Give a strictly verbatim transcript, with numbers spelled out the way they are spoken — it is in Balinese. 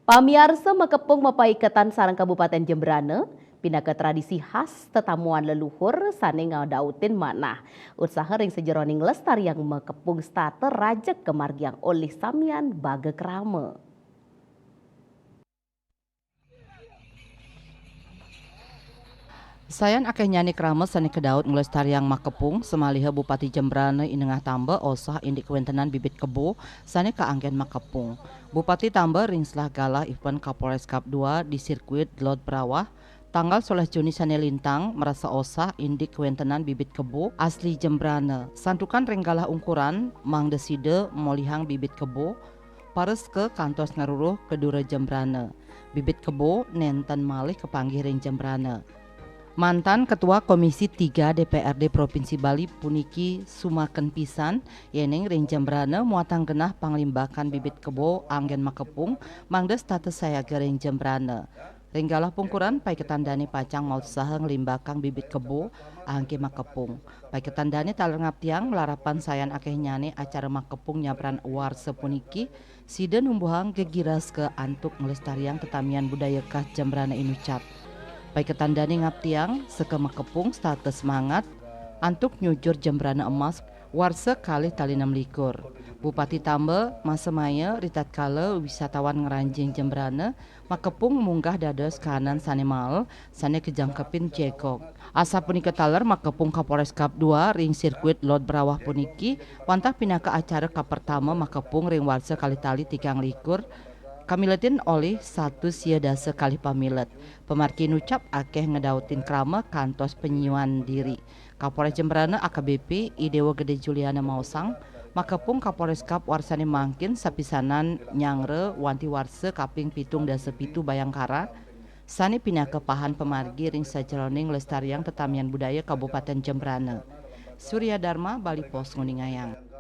Pamiarsa, makepung mapaiketan sareng Kabupaten Jembrana, pinaka tradisi khas tetamuan leluhur sane ngadautin manah. Usaha ring sajeroning nglestariang makepung setata rajeg kamargiang olih samian baga krama. Sayan akehnyane krama sane kadaut nglestariang makepung, samaliha Bupati Jembrana inengah tamba osah indik kawentenan bibit kebo sane kaanggen makepung. Bupati tamba ring selah galah event Kapolres Kap dua di sirkuit Dlod Brawah, tanggal solas Juni sane lintang, marasa osah indik kawentenan bibit kebo asli Jembrana. Santukan ring galah ungkuran, mangda sida molihang bibit kebo, pareska kantos ngaruruh ka dura Jembrana. Bibit kebo nenten malih kapanggih ring Jembrana. Mantan Ketua Komisi tiga D P R D Provinsi Bali puniki sumaken pisan, yening ring Jembrana muatang genah panglimbakan bibit kebo anggen makepung, mangda setata sayaga ring Jembrana. Ring galah pungkuran, paiketan dane pacang mausaha nglimbakang bibit kebo anggen makepung. Paiketan dane taler ngaptiang, malarapan sayan akehnyane acara makepung nyabran warsa puniki, sida numbuhang gegiraska antuk nglestariang tetamian budaya khas Jembrana inucap. Paiketan dane ngaptiang, seka makepung setata semangat antuk nyujur Jembrana Emas warsa kalih tali nem likur. Bupati tamba masemaya ritatkala wisatawan ngranjing Jembrana, makepung munggah dados kahanan sane mael, sane kajangkepin jegog. Asapunika taler makepung Kapolres Kap dua ring sirkuit Dlod Brawah puniki wantah pinaka acara kapertama makepung ring warsa kalih tali tigang likur, kamiletin olih satus sia dasa kalih pamilet. Pamargi inucap akeh ngadautin krama kantos panyiuan diri. Kapolres Jembrana A K B P I Dewa Gede Juliana maosang, makepung Kapolres Kap warsane mangkin sapisanan nyangra wanti warsa kaping pitung dasa pitu Bayangkara, sane pinaka pahan pamargi ring sajeroning nglestariang tetamian budaya Kabupaten Jembrana. Surya Dharma, Bali Post nguningayang.